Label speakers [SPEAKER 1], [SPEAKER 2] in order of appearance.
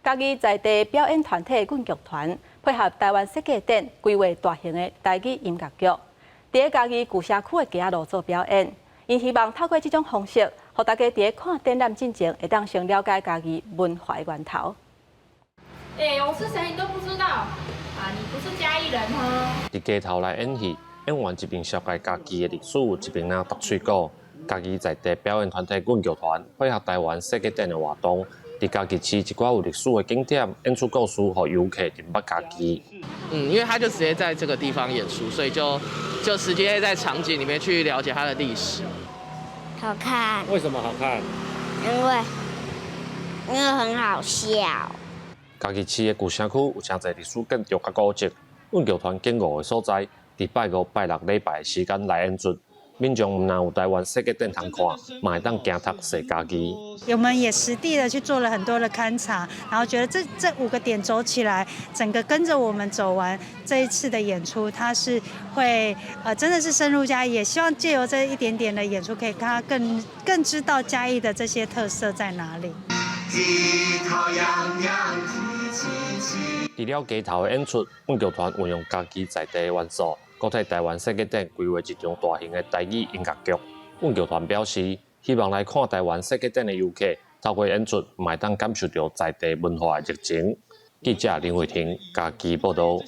[SPEAKER 1] 嘉義在地表演團體阮劇團配合台灣設計展規劃大型的台語音樂劇，佇嘉義舊社區的街仔路做表演。𪜶希望透過這種方式，予大家佇看展覽進前，會當先了解嘉義文化的源頭。
[SPEAKER 2] 欸，我是誰你都不知道啊？你不是嘉義人哈？
[SPEAKER 3] 佇街頭來演戲，演員一邊紹介嘉義的歷史，一邊來讀喙鼓。嘉義在地表演團體阮劇團配合台灣設計展的活動，佇嘉義市一寡有歷史的景點演出故事，予遊客認捌嘉義。
[SPEAKER 4] 嗯，因為他就直接在這個地方演出，所以就直接在場景裡面去了解它的歷史。
[SPEAKER 5] 好看。
[SPEAKER 3] 為什麼好看？
[SPEAKER 5] 因為很好笑。
[SPEAKER 3] 嘉義市的舊城區有誠濟歷史建築佮古蹟，阮劇團揀五個所在，佇拜五、拜六禮拜的時間來演出。民眾毋但有台灣設計展通看，嘛會當行讀踅嘉義。
[SPEAKER 6] 我們也實地的去做了很多的勘察，然後覺得這五個點走起來，整個跟着我們走完這一次的演出，它是會真的是深入嘉義，也希望借由這一點點的演出，可以讓他更知道嘉義的這些特色在哪裡。
[SPEAKER 3] 除了街頭的演出，阮劇團運用嘉義在地的元素，閣替台灣設計展規劃一場大型的台語音樂劇。阮劇團表示，希望來看台灣設計展的遊客，透過演出，嘛會當感受著在地文化的熱情。記者林慧婷嘉義報導。